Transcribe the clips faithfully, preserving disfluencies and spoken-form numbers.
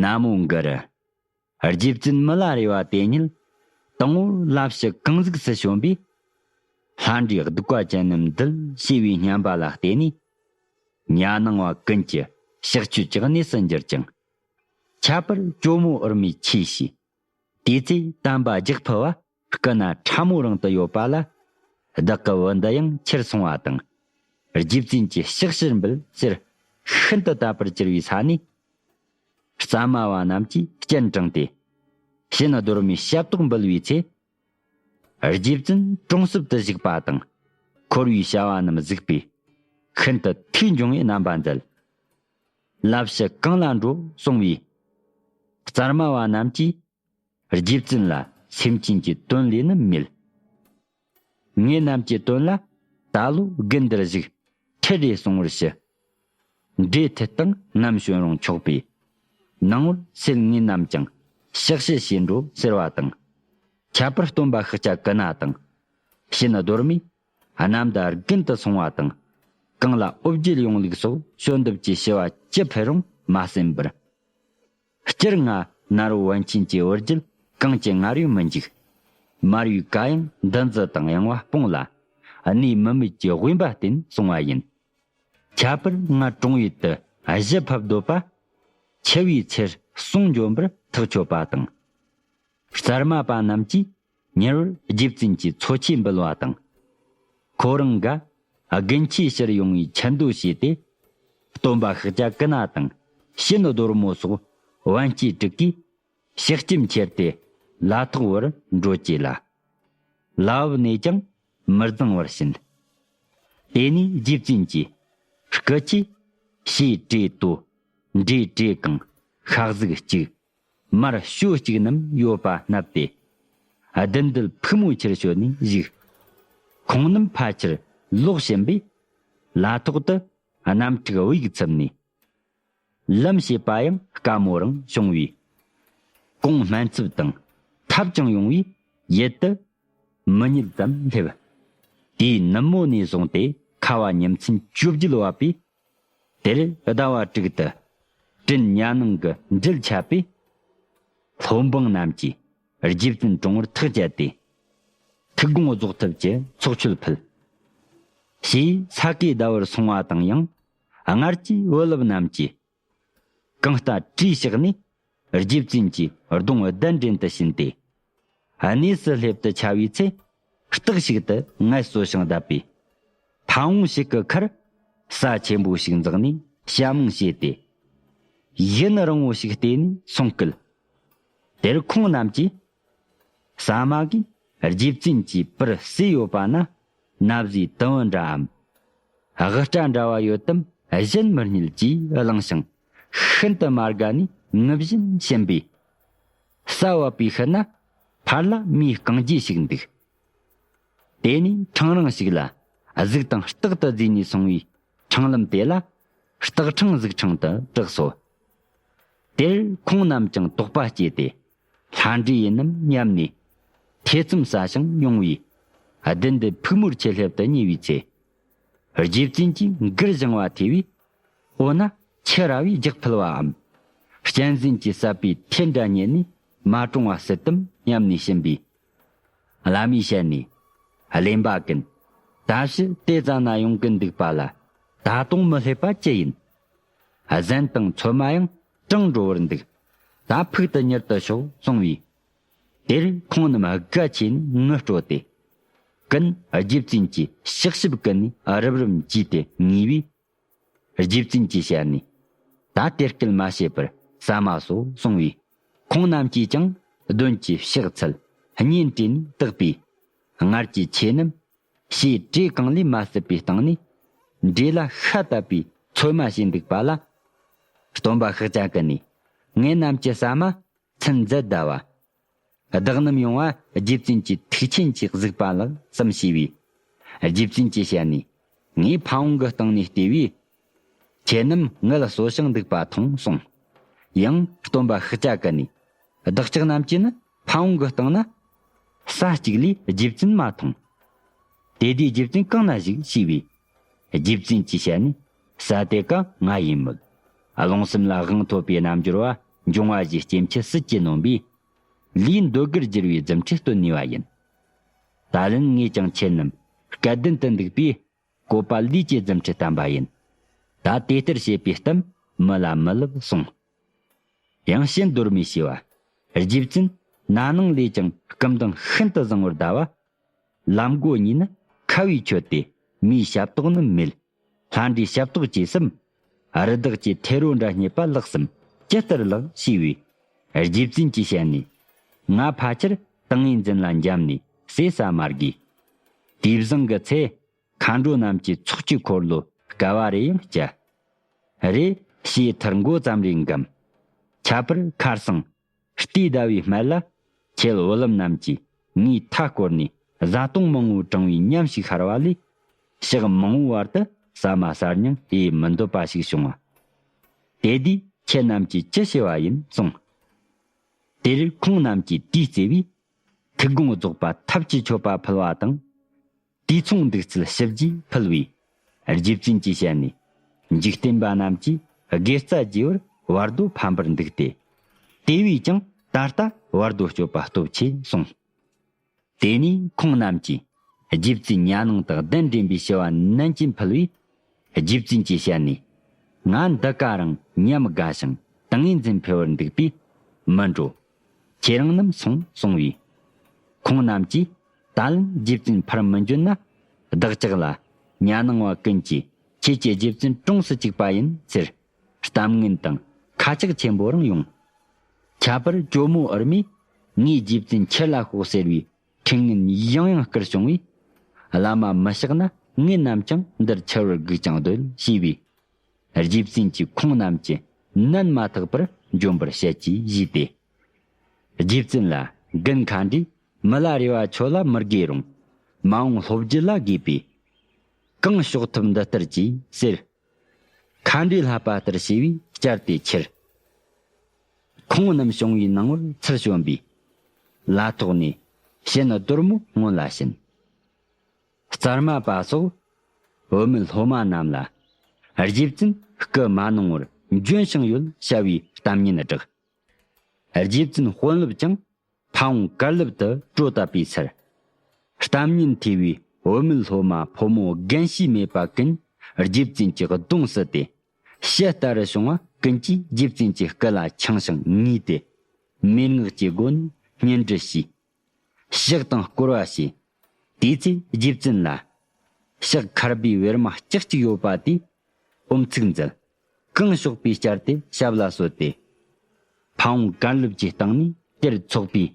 ན་མོ་གུ་རུ། རྗེ་བཙུན་མི་ལ་རས་པ་དེ་ཉིད་དང་པོར་ལ་ཕྱི་གང་ཟིག་སུ་བྱོན་པས། ལྷ་འདྲེ་གདུག་པ་ཅན་རྣམས་འདུལ་ཞེས་པའི་བསྙེན་པ་ལ་བརྟེན་ནས། གཉའ་ནང་བ་ཀུན་གྱི་ཕྱག་མཆོད་ཀྱི་གནས་སུ་འགྱུར་ཅིང་། ཁྱད་པར་ཇོ་མོ་ཨུར་མའི་ཆས་བྱས། དེ་ཚེ་དམ་པ་ལྗགས་ཕུལ་བ་སྐུ་ན་ཕྲ་མོ་རིང་དུ་ཡོད་པ་ལ། བདག་གི་བུ་འདི་ཡང་ཁྱེར་སོང་བ་དང་། རྗེ་བཙུན་གྱི་ཕྱག་ཕྱིར་འབུལ་ཟེར་ཤིན་ཏུ་དད་པར་གྱུར་པའི་ས་ནས། གཙའ་མ་བ་རྣམས་ཀྱིས་སྤྱན་དྲངས་ཏེ། ཕྱིན་རྡོར་མའི་ཞབས་ཏོག་འབུལ་བའི་ཚེ། རྗེ་བཙུན་གྲོང་གསེབ་ཏུ་བཞུགས་པ་དང་། འཁོར་བའི་བྱ་བ་རྣམས་གཟིགས་པས། ཤིན་ཏུ་ཐུགས་འབྱུང་བའི་རྣམ་པ་མཛད། ལ་ཕྱི་གང་ལ་འགྲོ་གསུང་བས། གཙར་མ་བ་རྣམས་ཀྱིས་རྗེ་བཙུན་ལ་སེམས་ཅན་གྱི་དོན་ལས་ནི་མེད། ངེད་རྣམས་ཀྱི་དོན་ལ་ད་ལོ་དགུན་འདིར་བཞུགས། ཁྲིད་རེ་གསུང་བར་ཞུ། འདྲེ་ཐུལ་དང་ནམ་བྱོན་རུང་ཆོག་པས། ནངས་པར་སེལ་ངེད་རྣམས་ཀྱང་ཕྱག་ཕྱི་བྱེད་འགྲོ་ཟེར་བ་དང་། ཁྱད་པར་སྟོན་པ་ཤཱཀྱ་ཀུ་ན་དང་། ཕྱིན་རྡོར་མས་གནམ་དང་དགུན་དུ་སོང་བ་དང་། གང་ལ་འོ་བརྒྱལ་ཡོང་ལུགས་སོགས་བྱོན་འདུབ་ཀྱི་ཞུ་བ་ཅི་ཕུལ་རུང་མ་གསན་པར། སྤྱིར་ང་ནཱ་རོ་པཎ་ཆེན་གྱི་འོ་བརྒྱལ་གང་ཅི་ངར་ཡོད་མི་འཇུག། མར་པའི་བཀའ་ཡང་འདུ་འཛི་དང་གཡེང་བ་སྤོངས་ལ། གནས་མི་མེད་ཀྱི་དབེན་པ་བསྟེན་གསུང་བ་ཡིན། ཁྱད་པར་ང་དྲུང་ཡུལ་དུ་གཞི་ཕབ་སྡོད་པ། འཆི་བའི་ཚེར་གསུང་འབྱོན་པར་ཐག་ཆོད་པ་དང་། གཙར་མ་པ་རྣམས་ཀྱིས་ཉེ་བར་རྗེ་བཙུན་གྱི་འཚོ་ཆས་འབུལ་བ་དང་། ཁོ་རང་འགའ་དགུན་ཆོས་ཕྱིར་ཡོང་བའི་ཆད་མདོ་བྱས་ཏེ། སྟོན་པ་ཤཱཀྱ་ཀུ་ན་དང་ཕྱིན་རྡོར་མོ་སོགས་པཎ་ཆེན་དྲུག་གིས་ཕྱག་སྐྱིམ་ཁྱེར་ཏེ་ལ་ཐོག་བར་འགྲོ་ཅེས་ལ། ལ་བབ་ནས་ཀྱང་མི་གཙང་བར་བྱིན། དེ་ནས་རྗེ་བཙུན་གྱིས་སྐུ་ཆས་ཕྱེ་བྲེ་དོ། འབྲས་བྲེ་གང་། ཤ་གཟུགས་གཅིག། མར་ཞོ་གཅིག་རྣམས་ཡོད་པ་མནབས་ཏེ། བདུད་འདུལ་ཕུག་མོ་ཁྱེར་བྱོན་ནས་བཞུགས། ཁོང་རྣམས་ཕ་ཁྱེར་ལོག་ཕྱིན་པས། ལ་ཐོག་ཏུ་གནམ་འཁྲུག་དབུས་ཚུབ་ནས། ལམ་བྱེད་པ་ཡང་དཀའ་མོ་རང་བྱུང་བས། གོང་སྨན་འཚུབ་དང་ཐབ་ཅིང་ཡོང་བས་ཡུལ་དུ་མི་ཉིད་ཙམ་སླེབས། དེའི་ནུབ་མོ་ནས་བཟུང་སྟེ་ཁ་བ་ཉིན་མཚན་བཅོ་བརྒྱད་བབས་པས། དེར་ཟླ་བ་དྲུག་ཏུ་དྲིན་གཉའ་ནང་གི་འབྲེལ་ཆད་པས། སློབ་འབངས་རྣམས་ཀྱིས་རྗེ་བཙུན་དྲུང་བར་ཐག་བཅད་དེ། ཐུགས་དགོངས་རྫོགས་ཐབས་ཀྱི་ཚོགས་མཆོད་ཕུལ། ཞེས་ས་གའི་ཟླ་བར་སོང་བ་དང་ཡང་སྔར་གྱི་བུ་སློབ་རྣམས་ཀྱིས། གང་ལྟར་བྲོས་བཞག་ནས་རྗེ་བཙུན་གྱི་གདུང་གདན་འདྲེན་དུ་ཕྱིན་ཏེ། གནས་སུ་སླེབས་དུ་བྱ་བའི་ཚེ། སྟག་ཞིག་ཏུ་ངལ་གསོ་ཞིང་བསྡད་པས། ཕ་བོང་ཞིག་གི་ཁར་ས་ཆེན་པོ་ཞིག་འཛེགས་ནས་ཞྭ་མོ་བྱས་ཏེ། ཡུན་རིང་བོ་ཞིག་བལྟས་ནས་སོང་སྐད། དེར་ཁོང་རྣམས་ཀྱིས། ཟ་མ་གིས་རྗེ་བཙུན་གྱི་པར་གསོས་ཡོད་པ་ན། ན་བཟའི་དུམ་བུ་འདྲའམ། དབུ་སྐྲ་འདྲ་བ་ཡོད་དམ་གཞན་མི་རྙེད་ཀྱིས་གླེང་ཞིང་། ཤིན་ཏུ་མ་དགའ་ནས་ངུ་བཞིན་ཕྱིན་པས། ས་བབས་པའི་ཤུལ་ན་ཕར་ལ་མིའི་རྐང་རྗེས་ཤིག་འདུག། དེ་ནས་འཕྲང་རིང་ཞིག་ལ་གཟིག་དང་སྟག་ཏུ་བརྫིས་ནས་སོང་བའི་འཕྲང་ལམ་དེ་ལ་སྟག་འཕྲང་གཟིག་འཕྲང་དུ་གྲགས་སོ། དེར་ཁོང་རྣམས་ཀྱང་དོགས་པ་སྐྱེས་ཏེ། ལྷ་འདྲེ་ཡིན་ནམ་སྙམ་ནས། ཐེ་ཚོམ་ཟ་ཞིང་ཡོང་བས། བདུད་འདུལ་ཕུག་མོར་ཆེད་སླེབས་དུ་ཉེ་བའི་ཚེ། རྗེ་བཙུན་གྱིས་མགུར་བཞེངས་པ་ཐོས་པས། འོ་ན་ཁྱི་ར་བས་རྒྱགས་ཕུལ་བའམ། གཅན་གཟན་གྱིས་བསད་པའི་ཐེར་འདྲ་རྙེད་ནས་མ་གྲོངས་པ་སྲིད་དམ་སྙམ་ནས་ཕྱིན་པས། བླ་མའི་ཞལ་ནས། གླེན་པ་ཀུན། ད་ཕྱི་དེ་ཙམ་ན་ཡོང་གིན་འདུག་པ་ལ། ད་དུང་མི་སླེབས་པ་ཅི་ཡིན། གཟན་དང་ཚོད་མ་ཡང་གྲང་འགྲོ་བར་འདུག། ད་ཕུག་ཏུ་མྱུར་དུ་ཤོག་གསུང་བས། དེར་ཁོང་རྣམས་དགའ་ཆེ་ནས་ངུ་སྤྲོ་སྟེ། ཀུན་རྗེ་བཙུན་གྱི་ཕྱག་ཞབས་ཀུན་ནས་རིབ་རིབ་འཇུས་ཏེ་ངུས་པས། རྗེ་བཙུན་གྱི་ཞལ་ནས། ད་དེ་སྐད་མ་བཤད་པར་ཟ་མ་ཟོ་གསུང་བས། ཁོང་རྣམས་ཀྱིས་ཀྱང་གདོན་གྱི་ཕྱག་འཚལ་བསྙེན་བྲིས་ནས་བཏགས་པས། སྔར་གྱི་ཆོས་རྣམས་ཞེས་བྲེ་གང་ལས་མ་བསད་པའི་སྟེང་ནས། འདྲེ་ལ་ཤ་བཏབ་པའི་ཚོད་མ་བྱས་འདུག་པ་ལ། སྟོན་པ་ཤཱཀྱ་ཀུན་ནས་ངེད་རྣམས་ཀྱི་ཟ་མ་ཚུན་མཛད་གདའ་བ། བདག་རྣམས་ཡོང་བ་རྗེ་བཙུན་གྱི་ཐུགས་ཆེན་གྱི་གཟིགས་པ་ལགས་སམ་ཞུས་པས། རྗེ་བཙུན་གྱི་ཞལ་ནས། ངས་ཕ་བོང་གི་སྟེང་ནས་བལྟས་པས། ཁྱེད་རྣམས་ངལ་གསོ་ཞིང་འདུག་པ་མཐོང་གསུངས། ཡང་སྟོན་པ་ཤཱཀྱ་ཀུན་ནས། བདག་ཅག་རྣམས་ཀྱིས་ནི་ཕ་བོང་གི་སྟེང་ན། ས་གཅིག་ལས་རྗེ་བཙུན་མ་མཐོང་། དེ་དུས་རྗེ་བཙུན་གང་ན་བཞུགས་ཞུས་པས། རྗེ་བཙུན་གྱི་ཞལ་ནས། ས་དེ་ཀ་ང་ཡིན་མོད། རླུང་སེམས་ལ་དབང་ཐོབ་པའི་རྣལ་འབྱོར་བ། འབྱུང་བ་བཞིའི་སྐྱེ་འཆི་སྲིད་ཀྱི་ནོན་པས། ལུས་འདོད་དགུར་བསྒྱུར་བའི་རྫུ་འཕྲུལ་སྟོན་ནུས་པ་ཡིན། ད་ལན་ངས་ཀྱང་ཁྱེད་རྣམས་སྐལ་ལྡན་དུ་འདུག་པས། བཀོད་པ་ལུས་ཀྱི་རྫུ་འཕྲུལ་བསྟན་པ་ཡིན། ད་དེ་ལྟར་བྱེད་པའི་གཏམ་མི་ལ་མི་ལབ་གསུངས། ཡང་ཕྱིན་རྡོར་མའི་ཞུ་བ། རྗེ་བཙུན་ན་ནིང་ལས་ཀྱང་སྐུ་མདངས་ཤིན་ཏུ་བཟང་བར་གདའ་བ། ལམ་སྒོ་གཉིས་ནི་ཁ་བས་ཆོད་དེ། མིའི་ཞབས་ཏོག་ནི་མེད། ལྷ་འདྲེའི་ཞབས་ཏོག་ཅེས་སམ། རི་དྭགས་ཀྱི་ཐེ་རོ་འདྲ་རྙེད་པ་ལགས་སམ། ཇི་ལྟར་ལགས་ཞུས་པས། རྗེ་བཙུན་གྱིས་བཤད་ནས། ང་ཕལ་ཆེར་ཏིང་ངེ་འཛིན་ལ་འབྱམས་ནས་ཟས་ཟ་མ་དགོས། དུས་བཟང་གི་ཚེ། མཁའ་འགྲོ་རྣམས་ཀྱིས་ཚོགས་ཀྱི་འཁོར་ལོ་བསྐལ་བ་རེ་ཡང་བསྐྱལ། རེ་ཞེས་མཐར་མགོ་ཙམ་རེ་འགམ། ཁྱད་པར་ཁར་སང་། རྟའི་ཟླ་བའི་སྨད་ལ། ཁྱེད་བུ་ལམ་རྣམས་ཀྱིས་ངའི་མཐའ་བསྐོར་ནས་བཟའ་བཏུང་མང་བོ་དྲངས་པའི་ཉམས་ཤིག་ཤར་བ་ལས། ཞག་མང་བོའི་བར་དུ་ཟ་མ་ཟ་སྙིང་ཨེ་མི་འདོད་པ་ཞིག་བྱུང་བ། དེ་དུས་ཁྱེད་རྣམས་ཀྱིས་ཅི་བྱས་པ་ཡིན་གསུངས། དེར་ཁོང་རྣམས་ཀྱིས་དུས་བརྩེ་བས། ཐུགས་དགོངས་རྫོགས་པ་ཐབས་ཀྱི་མཆོད་པ་ཕུལ་བ་དང་། དུས་མཚུངས་འདུག་ཚུལ་ཞིབ་རྒྱས་ཕུལ་བས། རྗེ་བཙུན་གྱིས་བཤད་ནས། འཇིག་རྟེན་པ་རྣམས་ཀྱིས་དགེ་རྩ་བགྱིས་པར་བར་དོ་ཕམ་པར་འདུག་སྟེ། དེ་བས་ཀྱང་ད་ལྟ་བར་དོ་གཅོད་པ་སྟོབས་ཆེ་གསུངས། དེ་ནས་ཁོང་རྣམས་ཀྱིས་རྗེ་བཙུན་ཉ་ནང་དང་གདན་འདྲེན་པའི་ཞུ་བ་ནན་ཅིན་ཕུལ་བས། རྗེ་བཙུན་གྱིས་བཤད་ནས། ང་འདི་ག་རང་ཉམས་དགའ་ཞིང་ཏིང་ངེ་འཛིན་འཕེལ་བར་འདུག་པས་མི་འགྲོ། ཁྱེད་རང་རྣམས་སོང་གསུང་བས། ཁོང་རྣམས་ཀྱིས་ད་ལན་རྗེ་བཙུན་ཕར་མི་འབྱོན་ན། བདག་ཅག་ལ་ཉ་ནང་བ་ཀུན་གྱིས་ཁྱེད་ཀྱི་རྗེ་བཙུན་གྲོངས་སུ་བཅུག་པ་ཡིན་ཟེར། གཏམ་ངན་དང་ཁ་ཆག་ཆེན་པོ་རང་ཡོང་། ཁྱད་པར་ཇོ་མོ་ཨུར་མས་ངའི་རྗེ་བཙུན་ཁྱེར་ལ་ཤོག་ཟེར་བའི་ཁྲིད་ངན་ཡང་ཡང་བསྐུར་བྱུང་བས། བླ་མ་མི་གཤེགས་ན་ངེད་རྣམས་ཀྱང་འདིར་འཆི་བར་སྒུག་ཀྱང་སྡོད་ཞེས་པས། རྗེ་བཙུན་གྱིས་ཁོང་རྣམས་ཀྱི་ནད་མ་ཐག་པར་འཇོམས་པར་བྱེད་ཅེས་བཞེས་ཏེ། རྗེ་བཙུན་ལ་རྒན་མཁའ་འགྲོས་མི་ལ་རས་པ་ཁྱོད་ལ་མི་དགོས་རུང་མ་འོངས་སློབ་བརྒྱུད་ལ་དགོས་པས། གང་ཕྱོགས་ཐུབ་འདི་ལྟར་གྱིས་ཟེར། མཁའ་འགྲོས་ལྷག་པ་ལྟར་བྱས་པས་བསྐྱར་ཏེ་ཁྱེར། ཁོང་རྣམས་བྱུང་བའི་ནང་བར་ཚུར་བྱོན་པས། ལ་ཐོག་ནས་ཕྱིན་རྡོར་མོ་སྔོན་ལ་ཕྱིན། རྩར་མ་པ་སོགས་བུད་མེད་སློབ་མ་རྣམས་ལ་རྗེ་བཙུན་སྐུ་མ་ནོངས་པར་འབྱོན་བཞིན་ཡོད་བྱ་བའི་གཏམ་སྙན་བསྒྲགས། རྗེ་བཙུན་དཔོན་སློབ་ཀྱང་ཕ་བོང་དཀར་ལེབ་ཏུ་གྲོ་བཏབ་པའི་ཚར། གཏམ་སྙན་ཐོས་པའི་བུད་མེད་སློབ་མ་ཕོ་མོ་རྒན་ཤིས་མེད་པ་ཀུན་རྗེ་བཙུན་གྱི་གདུང་བསུས་ཏེ། ཞལ་ལྟ་རུ་བྱུང་བ་ཀུན་གྱིས་རྗེ་བཙུན་གྱི་སྐུ་ལ་འཆང་ཞིང་ངུས་ཏེ། མན་ངག་གི་སྒོ་ནས་སྙན་འདྲི་ཞུས། ཕྱག་དང་བསྐོར་བ་བྱས། དེའི་ཚེ་རྗེ་བཙུན་ལ། ཕྱག་མཁར་པའི་བེར་མ་ལྕགས་གཅིག་ཡོད་པ་དེས་ཨོམ་ཚིག་མཛད། གང་ཕྱོགས་པའི་བསྐྱར་ཏེ་ཞབས་ལ་གསོལ་ཏེ། ཕ་བོང་དཀར་ལེབ་ཀྱི་སྟེང་ནས་དེར་ཚོགས་པའི་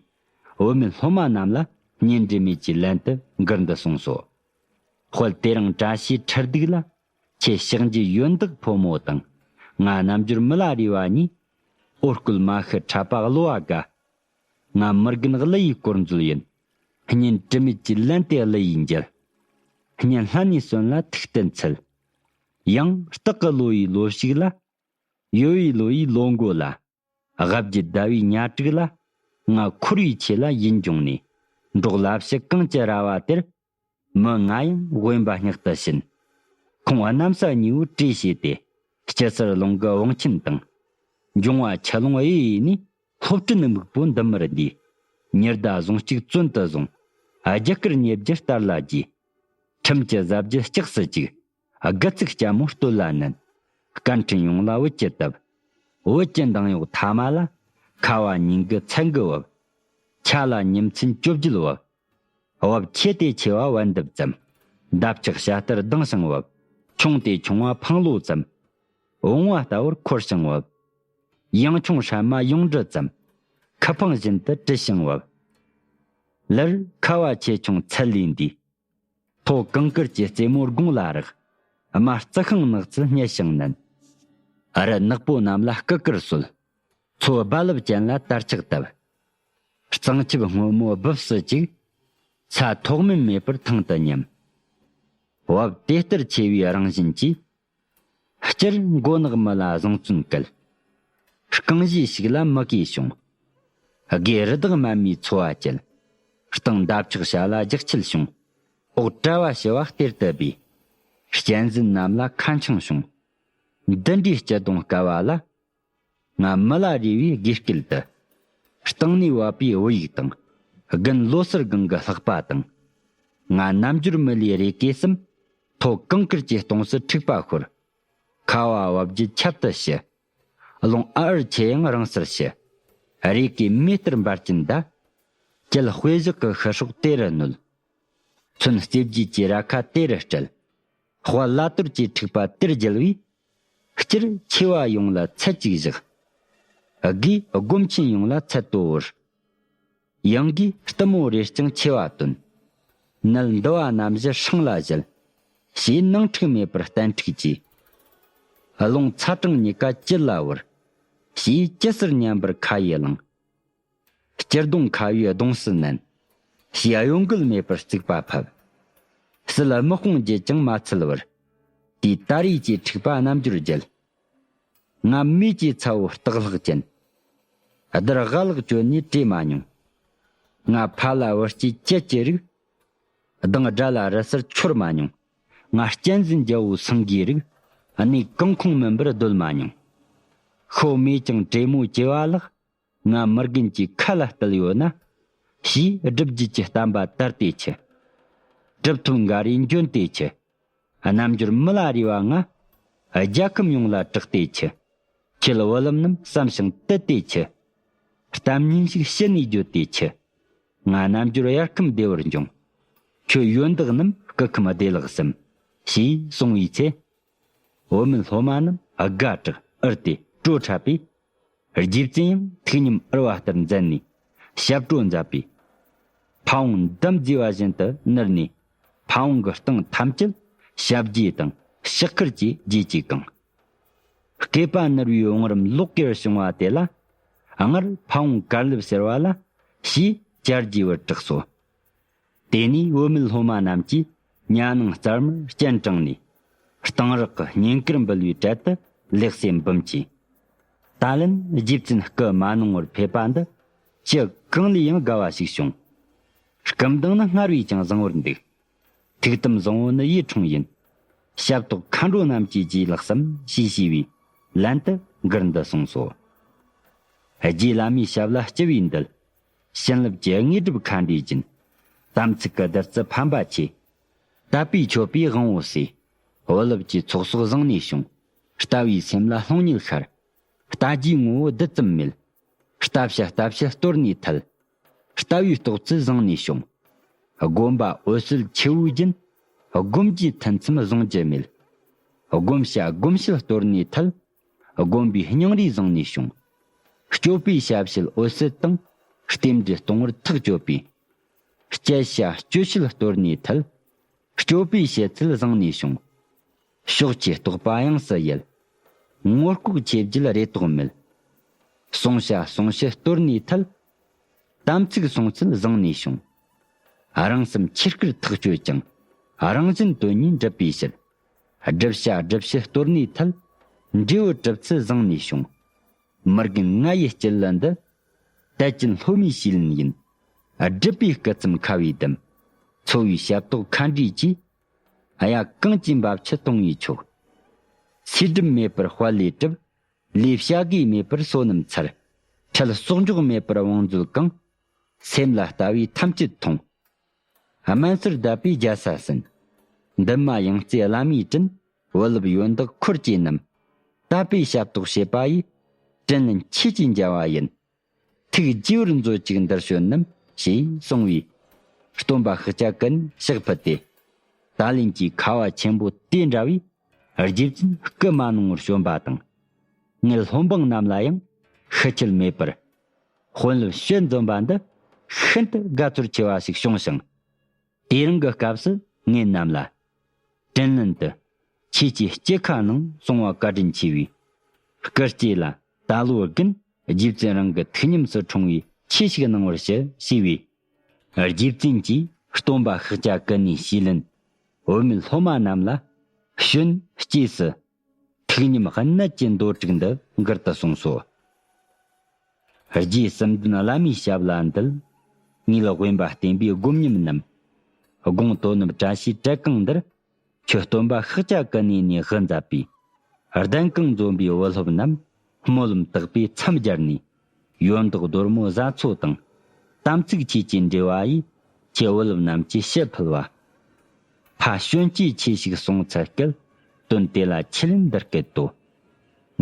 བུད་མེད་སློབ་མ་རྣམས་ལ་སྙན་འདྲི་མེད་ཀྱི་ལན་དུ་མགུར་འདི་གསུངས་སོ། དཔལ་དེ་རིང་བཀྲ་ཤིས་ཁྲི་གདུགས་ལ། ཁྱེད་ཕྱག་མཇལ་ཡོན་བདག་ཕོ་མོ་དང་། ང་རྣལ་འབྱོར་མི་ལ་རས་པ་གཉིས། འོ་སྐོལ་མ་ཤི་འཁྲབ་པ་གློ་བ་དགའ། ང་མི་རྒན་གླུ་ཡི་དཀོར་མཛོད་ཡིན། སྙན་དྲི་མེད་ཀྱི་ལན་དེ་གླུ་ཡིས་འཇལ། སྙན་ལྷ་ནས་གསོན་ལ་ཐུགས་གཏན་ཚུད། ཡང་སྟག་གི་ལོ་ཡི་ལོ་ཞིག་ལ། ཡོ་ཡི་ལོ་ཡི་ལོ་མགོ་ལ། དབལ་གྱི་ཟླ་བའི་ཉ་དྲུག་ལ། ང་འཁོར་བའི་ཆེ་ལ་ཡིད་འབྱུང་ནས། འབྲོག་ལ་ཕྱི་གངས་ཀྱི་ར་བ་དེར། མི་ང་ཡང་དབེན་པ་སྙེག་ཏུ་ཕྱིན། ཁོང་གནམ་ས་གཉིས་པོ་བྲོས་བྱས་ཏེ། སྤྱི་སར་ལུང་གི་བང་ཆེན་དང་། འབྱུང་བ་ཆུ་ཀླུང་གཡས་གཡས་ནས། སློབ་གྲྭའི་སྨུག་པོ་འདི་མར་འདུས། ཉི་ཟླ་ཟུང་གཅིག་བཙོན་དུ་བཟུང་། རྒྱུ་སྐར་ཉེ་བརྒྱ་སྟར་ལ་རྒྱས། ཁྲིམས་ཀྱི་གཟབ་རྒྱས་ལྕགས་སུ་བཅུག། དགུ་ཚིགས་སྐྱ་མོ་སྟོད་ལ་མནན། སྐད་འཕྲིན་ཡོངས་ལ་བོད་ཀྱི་སྟབས། བོད་ཀྱི་འདང་ཡོག་ཐ་མ་ལ། ཁ་བ་ཉིན་དགུ་མཚན་དགུ་བབས། ཆ་ལ་ཉིན་མཚན་བཅོ་བརྒྱད་བབས། བབས་ཆེ་སྟེ་ཆེ་བ་བན་དུ་བཙུམས། འདབ་ཆགས་བྱ་ལྟར་ལྡང་ཞིང་བབས། ཆུང་སྟེ་ཆུང་བ་འཕང་ལོ་ཙམ། བུང་བ་ལྟ་བུར་འཁོར་ཞིང་བབས། ཡང་ཆུང་སྲན་མ་ཡོངས་འདྲི་ཙམ། ཁ་འཕང་བཞིན་དུ་བྲི་ཞིང་བབས། ལར་ཁ་བ་ཆེ་ཆུང་ཚད་ལས་འདས། ཐོག་གངས་དཀར་གྱི་རྩེ་མོ་དགུང་ལ་རེག། རྨ་རྩི་ཤིང་ནགས་ཚལ་སྙད་ཞིང་མནན། རི་ནག་པོ་རྣམས་ལ་སྐུ་དཀར་གསོལ། མཚོ་རྦ་རླབས་ཅན་ལ་དར་ལྕོག་བཏབ། གཙང་ཆབ་སྔོན་མོ་སྦུབས་སུ་བཅུག། ས་ཐོག་མེད་མེད་པར་ཐང་དུ་ཉམས། བབ་དེ་ལྟར་ཆེ་བའི་རང་བཞིན་གྱིས། སྤྱིར་མགོ་ནག་མི་ལ་བཟང་བཙོན་བཀལ། རྐང་བཞིའི་ཞིག་ལ་མི་གོས་བྱུང་། དགེ་རི་དྭགས་དམར་མོའི་འཚོ་བ་བཅད། སྟེང་འདབ་ཆགས་བྱ་ལ་རྒྱགས་ཆེལ་བྱུང་། འོག་དྲ་བ་ཞི་བ་གཏེར་དུ་སྦས། གཅན་གཟན་རྣམས་ལ་ཁ་འཆང་བྱུང་། འདི་འདྲའི་སྐྱི་གདུང་དཀའ་བ་ལ། ང་མི་ལ་རས་པའི་དགོས་སྐལ་དུ། སྟེང་ནས་བབས་པའི་བོད་ཡིག་དང་། དགུན་ལོ་སར་སྒང་གི་ལྷགས་པ་དང་། ང་རྣལ་འབྱོར་མི་ལའི་རས་སྐལ་གསུམ། མཐོ་གངས་དཀར་གྱི་ལྟོངས་སུ་འཁྲིག་པ་ཤོར། ཁ་བ་བབས་རྒྱུ་ཁྱབ་ཏུ་ཞུ། རླུང་ཨ་ཨར་ཆེ་ཡང་རང་སར་ཞུ། རས་སྐལ་མེ་ལྟར་འབར་གྱིན་གདའ། དཀྱིལ་དཔེ་བཞག་གི་ཤི་སྲོག་དེ་རུ་གནོད། མཚོན་རྩེ་བརྒྱད་ཀྱི་ར་ཁ་དེ་རུ་སྤྲད། དཔའ་བླ་དོར་གྱི་འཁྲིག་པ་དེར་རྒྱལ་བས། སྤྱིར་ཆེ་བ་ཡོངས་ལ་ཚད་ཅིག་བཞག། དགེས་སྒོམ་ཆེན་ཡོངས་ལ་ཚད་དོ་བོར། ཡང་སྒོས་གཏུམ་མོ་རས་རྐྱང་ཆེ་བ་བཏོན། ནད་འདུ་བ་རྣམ་བཞི་སྲང་ལ་བཞེད། ཞེས་ནང་འཁྲུག་མེད་པར་གཏན་འཁྲུགས་ཀྱིས། རླུང་ཚ་གྲང་གཉིས་ཀ་གཅིག་ལ་བོར། ཞེས་ཇི་སྲིད་མཉམ་པར་ཁ་ཡི་ལངས། སྤྱིར་གདོང་ཁ་བའི་གདོང་སུ་མནན། ཞེས་གཡོ་འགུལ་མེད་པར་རྩིག་པ་ཕབ། སྲིད་དམག་དཔུང་བརྒྱད་ཀྱང་མ་ཚུད་བར། དེའི་ད་རེས་ཀྱི་འཁྲུག་པ་རྣལ་འབྱོར་རྒྱལ། ང་མེ་ཀྱི་ཚ་བོ་སྟག་ལྷག་ཅན། བདུད་རྒ་ལག་གྱོན་ནས་བྲོས་མ་མྱོང་། ང་ཕ་ལ་བུ་སྐྱེས་བཅད་ཀྱི་རིགས། སྡང་དགྲ་ལ་རི་སར་འཆོར་མ་མྱོང་། ང་གཅན་གཟན་རྒྱལ་པོ་སེང་གེའི་རིགས། གནས་གང་ཁོང་མིན་པར་སྡོད་མ་མྱོང་། ཤོ་མེད་ཀྱང་བྲེ་མོ་བྱེ་བ་ལགས། ང་མི་རྒན་གྱི་ཁ་ལ་གཏད་ཡོད་ན། ཞེས་སྒྲུབ་བརྒྱུད་ཀྱི་བསྟན་པ་དར་ཏེ་འཆི། གྲུབ་ཐོབ་འགའ་རེ་འབྱོན་ཏེ་འཆི། རྣལ་འབྱོར་མི་ལ་རས་པ་ང་། རྒྱལ་ཁམས་ཡོངས་ལ་གྲགས་ཏེ་འཆི། ཁྱེད་བུ་སློབ་རྣམས་བསམ་ཞིང་དད་དེ་འཆི། གཏམ་ཉིན་ཞིག་ཕྱི་ནས་བརྗོད་དེ་འཆི། ང་རྣལ་འབྱོར་དབྱར་ཁམས་བདེ་བར་འབྱུང་། ཁྱོད་ཡོན་བདག་རྣམས་སྐུ་ཁམས་བདེ་ལེགས་སམ། ཞེས་གསུང་བའི་ཚེ། བུད་མེད་སློབ་མ་རྣམས་དགའ་དྲགས་འུར་ཏེ་སྤྲོ་འཁྲབ་པས། རྗེ་བཙུན་ཡང་ཐུགས་ཉམས་འུར་བ་ལྟར་མཛད་ནས་ཞབས་བྲོ་མཛད་པས། ཕ་བོང་འདམ་བརྫིས་པ་བཞིན་དུ་ནུར་ནས། ཕ་བོང་གི་སྟེང་ཐམས་ཅད་ཞབས་རྗེས་དང་ཕྱག་འཁར་གྱིས་རྗེས་ཀྱིས་གང་། སྐེད་པ་ནུར་བའི་བང་རིམ་ལོག་གེར་བྱུང་བ་དེ་ལ། སྔར་ཕ་བོང་དཀར་ལེབ་ཟེར་བ་ལ་ཞེས་བྱ་རྒྱས་པར་གྲགས་སོ། དེ་ནས་བུད་མེད་སློབ་མ་རྣམས་ཀྱིས་ཉ་ནང་རྩར་མར་སྤྱན་དྲངས་ནས། གཏང་རག་གི་བསྙེན་བཀུར་འབུལ་བའི་གྲལ་དུ་ལེགས་སེ་འབུམ་གྱིས། ད་ལན་རྗེ་བཙུན་སྐུ་མ་གནང་བར་ཕེབས་པ་འདི་ཅི་གང་ལས་ཡང་དགའ་བ་ཞིག་བྱུང་། སྐུ་མདངས་ནི་སྔར་བས་ཀྱང་བཟང་བར་འདུག། ཐུགས་དམ་བཟང་བོ་ནི་ཡིད་འཁྲུངས་ཡིན། ཞབས་ཏོག་མཁའ་འགྲོ་རྣམས་ཀྱིས་རྗེས་ལགས་སམ་ཞེས་ཞུས་པས་ལན་དུ་མགུར་འདི་གསུངས་སོ། རྗེ་བླ་མའི་ཞབས་ལ་སྤྱི་བོའི་མདུན། བྱིན་རླབས་ཀྱི་དངོས་གྲུབ་མཁའ་འགྲོས་སྦྱིན། དམ་ཚིག་གི་བདུད་རྩི་ཕན་པ་ཆེ། དད་པས་མཆོད་པའི་དབང་པོ་ཟོས། བུ་སློབ་ཀྱི་ཚོགས་གསོག་བཟང་ནས་བྱུང་། ལྟ་བའི་སེམས་ལ་སློང་ཉིད་ཤར། ལྟ་རྒྱའི་ངོ་བོ་རྡུལ་ཙམ་མེད། ལྟ་བྱ་ལྟ་བྱེད་གཏོར་ནས་ཐལ། ལྟ་བའི་རྟོགས་ཚུལ་བཟང་ནས་བྱུང་། སྒོམ་པ་འོད་གསལ་ཆུ་བོའི་རྒྱུན། སྒོམ་གྱི་ཐུན་མཚམས་བཟུང་རྒྱུ་མེད། སྒོམ་བྱ་སྒོམ་བྱེད་གཏོར་ནས་ཐལ། སྒོམ་པའི་སྙིང་རུས་བཟང་ནས་བྱུང་། སྤྱོད་པའི་ཞབས་ཕྱི་འོད་གསལ་དང་། རྟེན་འབྲེལ་གཏོང་བར་ཐག་གཅོད་པའི། སྤྱད་བྱ་སྤྱོད་བྱེད་གཏོར་ནས་ཐལ། སྤྱོད་པའི་བྱེད་ཚུལ་བཟང་ནས་བྱུང་། ཕྱོགས་ཀྱི་རྟོག་པ་དབྱངས་སུ་ཡལ། ངོ་ལྐོག་ཆོས་བརྒྱད་རེ་དོགས་མེད། གསུང་བྱ་གསུང་བྱེད་གཏོར་ནས་ཐལ། དམ་ཚིག་གསུང་ཚུལ་བཟང་ནས་བྱུང་། རང་སེམས་ཆོས་སྐུར་ཐག་གཅོད་ཅིང་། རང་བཞིན་དོན་གཉིས་འགྲུབ་པའི་ཕྱིར། བསྒྲུབ་བྱ་སྒྲུབ་བྱེད་གཏོར་ནས་ཐལ། འབྲས་བུ་གྲུབ་ཚུལ་བཟང་ནས་བྱུང་། མི་རྒན་ང་ཡི་སྐྱིད་ལ་འདི། དད་ཅན་སློབ་མའི་ཞུས་ལན་ཡིན། སྒྲུབ་པའི་སྐུ་ཚེམས་ཁ་བའི་ཟླུམ། འཚོ་བའི་ཞབས་ཏོག་མཁའ་འགྲོས་ཀྱིས། གཡའ་གངས་ཀྱི་འབབ་ཆུ་གཏོང་བའི་མཆོག། ཚེ་སྒྲིབ་མེད་པར་དཔལ་ལས་གྲུབ། ལས་བྱ་དགེ་མེད་པར་བསོད་ནམས་འཚལ། ཁྲལ་གསོག་འཇོག་མེད་པར་བང་མཛོད་གང་། སེམས་ལ་ལྟ་བའི་ཐམས་ཅད་མཐོང་། དམན་སར་བསྡད་པའི་རྒྱལ་ས་ཟིན། འདུན་མ་ཡང་རྩེ་བླ་མའི་དྲིན། བུ་སློབ་ཡོན་བདག་འཁོར་བཅས་རྣམས། དད་པའི་ཞབས་ཏོག་བྱེད་པ་ཡིས། དྲིན་ལན་ཆེས་ཀྱིས་འཇལ་བ་ཡིན། ཐུགས་རྗེ་བར་མཛོད་ཅིག་འདིར་བྱོན་རྣམས། ཞེས་གསུངས་པས། སྟོན་པ་ཤཱཀྱ་གན་ཕྱག་ཕུལ་ཏེ། ད་ལན་གྱི་ཁ་བ་ཆེན་པོ་དེ་འདྲ་བས། རྗེ་བཙུན་སྐུ་མ་གནང་བར་བྱོན་པ་དང་། ངེད་སློབ་འབངས་རྣམས་ལ་ཡང་ཤི་ཁྱད་མེད་པར། དཔོན་སློབ་ཞལ་འཛོམས་པ་འདི་ཤིན་ཏུ་དགའ་ཚོར་ཆེ་བ་ཞིག་བྱུང་ཞིང་། དེ་རིང་གི་སྐབས་སུ་ངེད་རྣམས་ལ། དྲིན་ལན་དུ། ཁྱེད་ཀྱི་སྐྱེས་ཁ་ནང་སོང་བ་བཀའ་དྲིན་ཆེ་བས། སྐུ་སྐྱེ་ལ་ད་ལོ་དགུན་རྗེ་བཙུན་རང་གི་ཐུགས་ཉམས་སུ་འཁྲུངས་པའི་ཆོས་ཤིག་གནང་བར་ཞུ་ཞེས་པས། རྗེ་བཙུན་གྱིས་སྟོན་པ་ཤཱཀྱ་གན་ནས་ཞུས་ལན། བུད་མེད་སློབ་མ་རྣམས་ལ་ཞོན་སྐྱེས་སུ། ཐུགས་ཉམས་གནད་ཀྱི་མདོ་དྲུག་འདི་མགུར་དུ་གསུངས་སོ། རྗེ་གསུམ་ལྡན་བླ་མའི་ཞབས་ལ་འདུད། ངེད་དབེན་པ་བསྟེན་པའི་སྒོམ་ཉམས་རྣམས། དགོངས་དོན་ནི་བཀྲ་ཤིས་བྲེ་གང་འདིར། ཁྱོད་སྟོན་པ་ཤཱཀྱ་གན་ནས་ནས་དབུ་མཛད་པའི། གདན་གང་འཛོམས་པའི་བུ་སློབ་རྣམས། སྨོན་ལམ་དག་པས་མཚམས་སྦྱར་ནས། ཡོན་བདག་རྡོར་མོ་བཟའ་ཚོ་དང་། དམ་ཚིག་ཆོས་ཀྱི་འབྲེལ་བ་ཡིས། ཁྱེད་བུ་ལམ་རྣམས་ཀྱི་ཕྱིར་ཕུལ་བ། ཕ་གཞོན་སྐྱེས་ཆོས་ཤིག་གསུང་ཚར་སྐད། དོན་དེ་ལ་ཁྱེད་ལན་འདི་སྐད་དོ།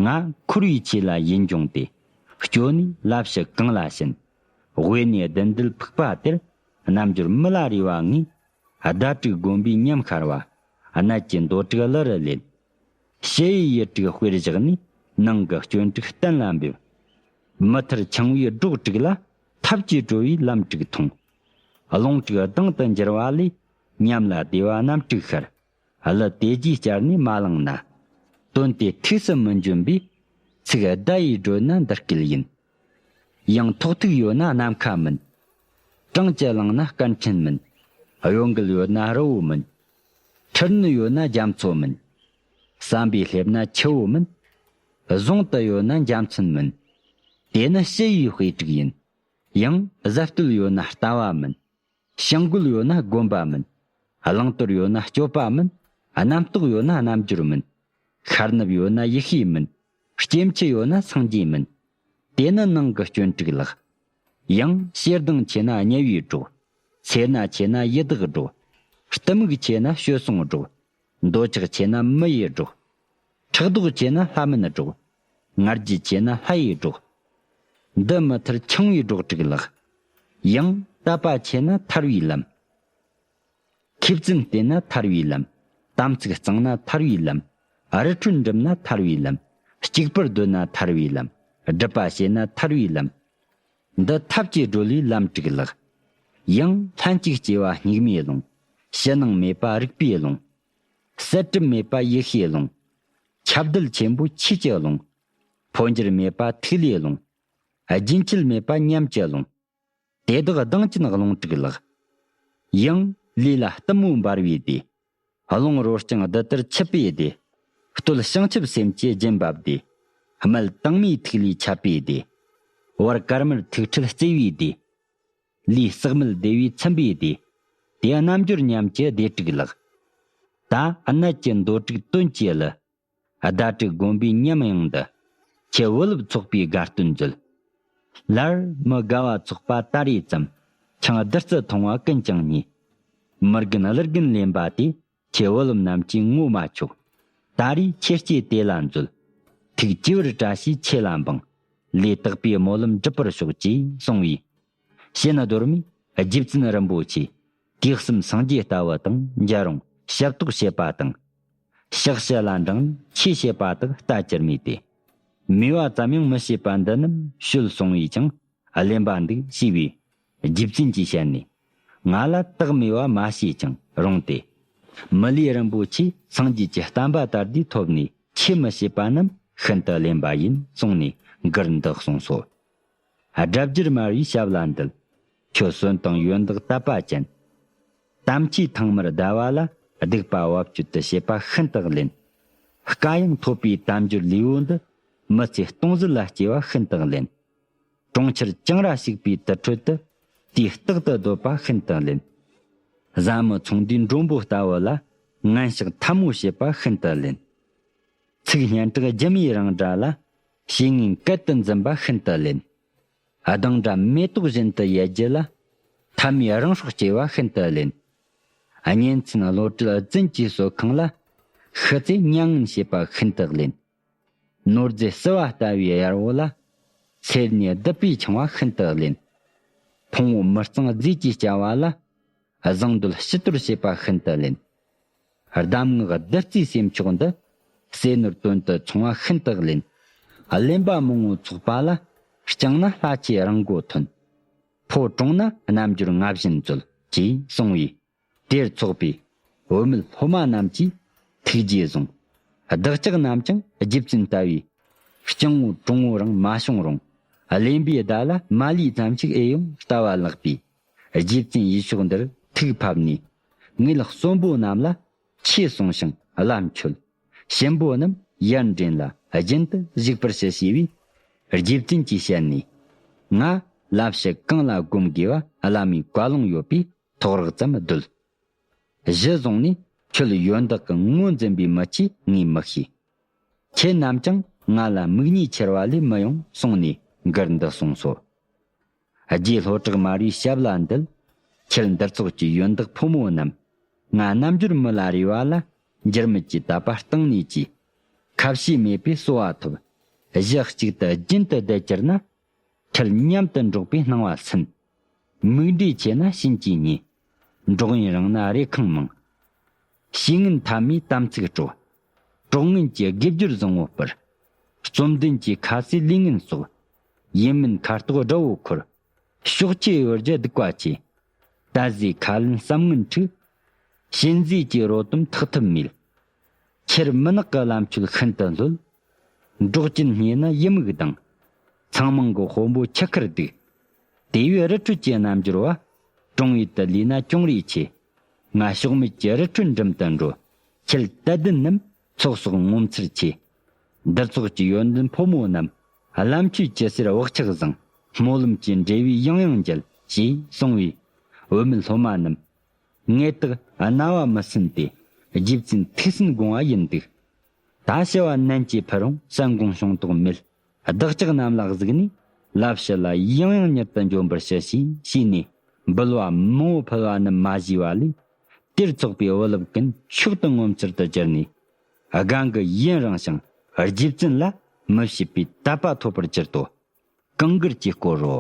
ང་འཁོར་བའི་ཆོས་ལ་ཡིད་འབྱུང་སྟེ། སྐྱོ་ནས་ལ་ཕྱི་གང་ལ་ཕྱིན། དབུས་ནས་བདུད་འདུལ་ཕུག་པ་དེར། རྣལ་འབྱོར་མི་ལ་རས་པ་ངས། ཟླ་དྲུག་བསྒོམས་པའི་ཉམས་ཤར་བ། གནད་ཀྱི་མདོ་དྲུག་གླུ་རུ་ལེན། ཕྱི་ཡི་ཡིག་དྲུག་དཔེར་བཞག་ནས། ནང་གི་སྐྱོན་དྲུག་གཏན་ལ་འབེབས། མུ་མཐུད་འཆིང་བའི་སྒྲོག་དྲུག་ལ། ཐབས་ཀྱིས་གྲོལ་བའི་ལམ་དྲུག་མཐོང་། རླུང་དྲུག་ལྡང་དུ་འགྱུར་བ་ལས། ཉམས་ལ་བདེ་བ་རྣམ་དྲུག་ཤར། གླུ་དེ་རྗེས་བསྐྱར་ནས་མ་བླངས་ན། དོན་དེ་ཐུགས་སུ་མི་འབྱོན་པས། ཚིག་བརྡ་ཡིས་བགྲོད་ན་འདི་སྐད་ཡིན། ཡང་ཐོག་ཐུག་ཡོད་ན་ནམ་མཁའ་མིན། གྲངས་ཀྱིས་བླངས་ན་སྐར་འཕྲིན་མིན། གཡོ་འགུལ་ཡོད་ན་རི་བོ་མིན། ཁྲིད་ནི་ཡོད་ན་རྒྱ་མཚོ་མིན། བསམ་པས་སླེབས་ན་ཆུ་བོ་མིན། གཟུང་དུ་ཡོད་ན་འཇའ་ཚོན་མིན། དེ་ནི་ཕྱི་ཡི་དཔེ་དྲུག་ཡིན། ཡང་གཟབ་གཏོད་ཡོད་ན་ལྟ་བ་མིན། བྱིང་རྒོད་ཡོད་ན་སྒོམ་པ་མིན། བླང་དོར་ཡོད་ན་སྤྱོད་པ་མིན། རྣམ་རྟོག་ཡོད་ན་རྣལ་འབྱོར་མིན། ཤར་ནུབ་ཡོད་ན་ཡེ་ཤེས་མིན། སྐྱེ་འཆི་ཡོད་ན་སངས་རྒྱས་མིན། དེ་ནི་ནང་གི་སྐྱོན་དྲུག་ལགས། ཡང་ཞེ་སྡང་ཆེ་ན་དམྱལ་བའི་སྒྲོག། སེར་སྣ་ཆེ་ན་ཡི་དྭགས་སྒྲོག། གཏི་མུག་ཆེ་ན་སྤྱོད་གསུམ་སྒྲོག། འདོད་ཆགས་ཆེ་ན་མི་ཡི་སྒྲོག། ཕྲག་དོག་ཆེ་ན་ལྷ་མིན་སྒྲོག། ང་རྒྱལ་ཆེ་ན་ལྷ་ཡི་སྒྲོག། འདི་མུ་མཐུད་འཆིང་བའི་སྒྲོག་དྲུག་ལགས། ཡང་དད་པ་ཆེ་ན་ཐར་བའི་ལམ། མཁས་བཙུན་བསྟེན་ན་ཐར་བའི་ལམ། དམ་ཚིག་གཙང་ན་ཐར་བའི་ལམ། རི་ཁྲོད་འགྲིམ་ན་ཐར་བའི་ལམ། གཅིག་པུར་སྡོད་ན་ཐར་བའི་ལམ། སྒྲུབ་པ་བྱེད་ན་ཐར་བའི་ལམ། འདི་ཐབས་ཀྱིས་སྒྲོལ་བའི་ལམ་དྲུག་ལགས། ཡང་ལྷན་ཅིག་སྐྱེས་པ་སྙིགས་མའི་ཀློང་། ཕྱི་ནང་མེད་པ་རིག་པའི་ཀློང་། གསལ་གྲིབ་མེད་པ་ཡེ་ཤེས་ཀློང་། ཁྱབ་གདལ་ཆེན་པོ་ཆོས་ཀྱི་ཀློང་། འཕོ་འགྱུར་མེད་པ་ཐིག་ལེའི་ཀློང་། རྒྱུན་ཆད་མེད་པ་ཉམས་ཀྱི་ཀློང་། དེ་དག་གདེང་ཅན་ཀློང་དྲུག་ལགས། ཡང་ལུས་ལ་གཏུམ་མོ་འབར་བའི་དུས། རླུང་རོ་རྐྱང་རྡུལ་ལྟར་འཆིབས་པའི་དུས། སྟོད་བྱང་ཆུབ་སེམས་ཀྱི་རྒྱུན་བབས་དུས། སྨད་དྭངས་མའི་ཐིག་ལེ་ཁྱབ་པའི་དུས། བར་དཀར་དམར་ཐིག་ཁྲི་བརྩེགས་པའི་དུས། ལུས་ཟག་མེད་བདེ་བས་ཚིམ་པའི་དུས། དེ་རྣལ་འབྱོར་ཉམས་ཀྱི་བདེ་དྲུག་ལགས། ད་གནད་ཀྱི་མདོ་དྲུག་དོན་གྱི་གླུ། ཟླ་དྲུག་བསྒོམས་པའི་ཉམས་དབྱངས་འདི། ཁྱེད་བུ་སློབ་ཚོགས་པའི་དགའ་སྟོན་མཛོད། ལར་མི་དགའ་བ་ཚོགས་པ་ད་རེས་ཙམ། ཆང་བདུད་རྩི་འཐུང་བ་ཀུན་ཀྱང་ཉེས། མི་རྒན་གླུ་རྒན་ལེན་པ་དེ། ཁྱེད་བུ་སློབ་རྣམས་ཀྱིས་ངོ་མ་ཆོག། ད་རེས་ཁྱེད་ཀྱིས་དེ་ལ་མཛོད། ཐུགས་དགྱེས་པར་བཀྲ་ཤིས་ཁྱེད་ལ་འབངས། ལས་དག་པའི་སྨོན་ལམ་འགྲུབ་པར་ཤོག་ཅེས་གསུངས་པས། ཕྱི་ནི་རྡོར་མས་རྗེ་བཙུན་རིན་པོ་ཆེ། དུས་གསུམ་སངས་རྒྱས་ལྟ་བུ་དང་འཇའ་རུང་ཞབས་ཏོག་བྱེད་པ་དང་། ཕྱག་ཕྱི་ལ་འབྲངས་ནས་ཆོས་བྱེད་པ་དག་ལྟ་ཅི་སྨོས་ཏེ། སྨྲས་པ་ཙམ་ཡང་མི་བྱེད་པ་འདི་རྣམས་ཤོད་གསུངས་པས་ཀྱང་གླེན་པ་འདུག་ཞེས་པས། རྗེ་བཙུན་གྱི་ཞལ་ནས། ང་ལ་དག་སྨྲས་པ་མ་བྱས་ཀྱང་རུང་སྟེ། མི་ལུས་རིན་པོ་ཆེ་སངས་རྒྱས་ཀྱི་བསྟན་པ་དར་དུས་ཐོབ་ནས་ཆོས་མི་བྱེད་པ་རྣམས་ཤིན་ཏུ་གླེན་པ་ཡིན་གསུངས་ནས་མགུར་འདི་གསུངས་སོ། སྒྲ་བསྒྱུར་མར་པའི་ཞབས་ལ་འདུད། ཁྱོད་གསོན་དང་ཡོན་བདག་དད་པ་ཅན། དམ་ཆོས་ཐང་མར་བརྡལ་བ་ལ། སྡིག་པ་བབ་ཅོལ་དུ་བྱེད་པ་ཤིན་ཏུ་གླེན། བཀའ་ཡང་ཐོབ་པའི་དལ་འབྱོར་ལུས་པོ་འདི། མི་ཚེ་སྟོང་ཟད་ལ་སྐྱེ་བ་ཤིན་ཏུ་གླེན། གྲོང་ཁྱེར་ལྕང་ར་ཞིག་པའི་དུར་ཁྲོད་དུ། དུས་རྟག་ཏུ་སྡོད་པ་ཤིན་ཏུ་གླེན། བཟའ་མི་ཚོང་འདུས་མགྲོན་པོ་ལྟ་བུ་ལ། ངན་ཕྱག་འཐབ་མོ་བྱེད་པ་ཤིན་ཏུ་གླེན། ཚིག་སྙན་གྲགས་སྒྱུ་མའི་རང་སྒྲ་ལ། བྱས་ངན་སྐད་དུ་འཛིན་པ་ཤིན་ཏུ་གླེན། སྡང་དགྲ་མེ་ཏོག་བཞིན་དུ་ཡལ་རྒྱུ་ལ། ཐ་མའི་རང་སྲོག་གཅོད་པ་ཤིན་ཏུ་གླེན། གཉེན་ཚན་བློ་གྲོས་རྫུན་གྱི་གསོད་ཁང་ལ། ཤི་ཚེ་མྱ་ངན་བྱེད་པ་ཤིན་ཏུ་གླེན། ནོར་རྫས་བསིལ་བ་ལྟ་བུའི་གཡར་པོ་ལ། སེར་སྣས་བསྡུས་པའི་ཆང་བ་ཤིན་ཏུ་གླེན། ཕུང་པོ་མི་གཙང་རྫས་ཀྱི་སྐྱ་བ་ལ། བཟང་འདོད་ཕྱི་དོར་བྱེད་པ་ཤིན་ཏུ་གླེན། གདམས་ངག་བདུད་རྩིའི་སེམས་མཆོག་འདི། ཟས་ནོར་དོན་དུ་འཚོང་བ་ཤིན་ཏུ་གླེན། གླེན་པ་མང་པོ་ཚོགས་པ་ལ། བསྐྱངས་ན་ལྷ་ཆོས་རང་མགོ་ཐོན། ཕོ་གྲོངས་ན་རྣལ་འབྱོར་ང་བཞིན་མཛོད། ཅེས་གསུངས་པས། དེར་ཚོགས་པའི་བུད་མེད་སློབ་མ་རྣམས་ཀྱིས་ཐུགས་རྗེས་བཟུང་། བདག་ཅག་རྣམས་ཀྱང་རྗེ་བཙུན་ལྟ་བུའི། སྤྱང་པོ་གྲུང་པོ་རང་མ་བྱུང་རུང་། གླེན་པའི་བརྡ་ལ་མ་ལུས་ཙམ་ཞིག་ཨེ་ཡོང་ལྟ་བ་ལགས་པས། རྗེ་བཙུན་ཡུལ་ཕྱོགས་འདིར་ཐུགས་ཕམ་ནས། ངེད་གསོན་པོ་རྣམས་ལ་ཆོས་གསུངས་ཤིང་བླ་མཆོད། གཤིན་པོ་རྣམས་ཡར་འདྲེན་ལ་རྒྱུན་དུ་བཞུགས་པར་ཞུ་ཞེས་པས། རྗེ་བཙུན་གྱི་ཞལ་ནས། ང་ལ་ཕྱི་གང་ལ་སྒོམ་དགོས་པ་བླ་མའི་བཀའ་ལུང་ཡོད་པས་ཐོགས་རེག་ཙམ་བསྡུས། གཞི་བཟུང་ནས་ཁྱོད་ཡོན་བདག་གི་ངོས་འཛིན་པའི་མི་ཆོས་ངས་མི་ཤེས། ཁྱེད་རྣམས་ཀྱང་ ང་ལ་མིག་གཉིས་ཁྱེར་བ་ལས་མི་ཡོང་གསུངས་ནས་མགུར་འདི་གསུངས་སོ། རྗེ་ལྷོ་བྲག་མ་རིའི་ཞབས་ལ་འདུད། ཁྱེད་འདིར་ཚོགས་ཀྱི་ཡོན་བདག་ཕོ་མོ་རྣམས། ང་རྣལ་འབྱོར་མི་ལ་རས་པ་ལ། འགྱུར་མེད་ཀྱི་དད་པ་གཏིང་ནས་ཀྱིས། ཁ་ཞེ་མེད་པའི་གསོལ་བ་ཐོབ། གཞི་གཅིག་ཏུ་རྒྱུན་དུ་བསྡད་གྱུར་ན། ཁྱེད་མཉམ་དུ་འགྲོགས་པའི་སྣང་བ་སུན། མིག་འབྲས་ཆེ་ན་བྱིན་གྱིས་མཉེས། འགྲོགས་ཡུན་རིང་ན་རེ་ཁང་མང་། ཤེས་ངན་ཐ་མའི་དམ་ཚིག་སྤྲོ། གྲོགས་ངན་གྱི་དགེ་སྦྱོར་བཟང་བོ་སྤར། བཅོམ་ལྡན་གྱི་ཁ་ཟས་ལས་ངན་སོགས། ཡིན་མིན་ཁ་དོག་དགྲ་བོ་འཁོར། ཕྱོགས་ཆོས་གཡོ་སྒྱུ་སྡིག་པ་ཆེ། ད་ཟོས་ཁ་ལན་བསམ་ངན་འཁྲུག། གཤིན་རྫས་ཀྱི་རོ་དོམ་ཐེག་ཐུབ་མེད། ཁྱེར་མི་ནག་གི་ལམ་ཆོད་ཤིན་ཏུ་ལྷོད། འབྲོག་ཅན་རྙེད་ན་ཡི་མུག་དང་། ཚང་མང་གི་དཔོན་པོ་ཆུ་ཁར་སྡིག། དེ་བས་རི་ཁྲོད་ཀྱི་རྣལ་འབྱོར་བ། གྲོང་ཡུལ་དུ་ལུས་ན་གྱོང་རེ་ཆེ། ང་ཕྱོགས་མེད་ཀྱི་རི་ཁྲོད་འགྲིམ་དུ་འགྲོ། ཁྱེད་དད་ལྡན་རྣམས་ཚོགས་སོགས་ངོ་མཚར་ཆེ། འདིར་ཚོགས་ཀྱི་ཡོན་ཏན་ཕོ་མོ་རྣམས། ལམ་ཆོས་ཇི་ཟེར་བག་ཆགས་བཟང་། སྨོན་ལམ་གྱི་འབྲས་བུས་ཡང་ཡང་མཇལ། ཞེས་གསུངས་པས། བུད་མེད་སློབ་མ་རྣམས། ངེས་དག་རྣ་བ་མི་སྲིན་ཏེ། རྗེ་བཙུན་ཐུགས་སུན་དགོངས་པ་ཡིན་འདུག། ད་ཞུ་བ་ནན་གྱིས་ཕུལ་རུང་གསན་དགོངས་བྱུང་དོགས་མེད། བདག་ཅག་རྣམས་ལ་གཟིགས་ནས་ལབ་ཞུ་ལ་ཡང་ཡང་མྱུར་དུ་འབྱོན་པར་ཞུ་ཞེས་བྱས་ནས་འབུལ་བ་མང་བོ་ཕུལ་བ་རྣམས་མ་བཞེས་པ་ལས། དེར་ཚོགས་པའི་བུ་སློབ་ཀུན་མཆོག་ཏུ་ངོ་མཚར་དུ་གྱུར་ནས། སྒང་གི་ཡུན་རིང་ཞིང་རྗེ་བཙུན་ལ་མི་ཕྱེད་པའི་དད་པ་ཐོབ་པར་གྱུར་ཏོ། གངས་དཀར་གྱི་སྐོར་རོ།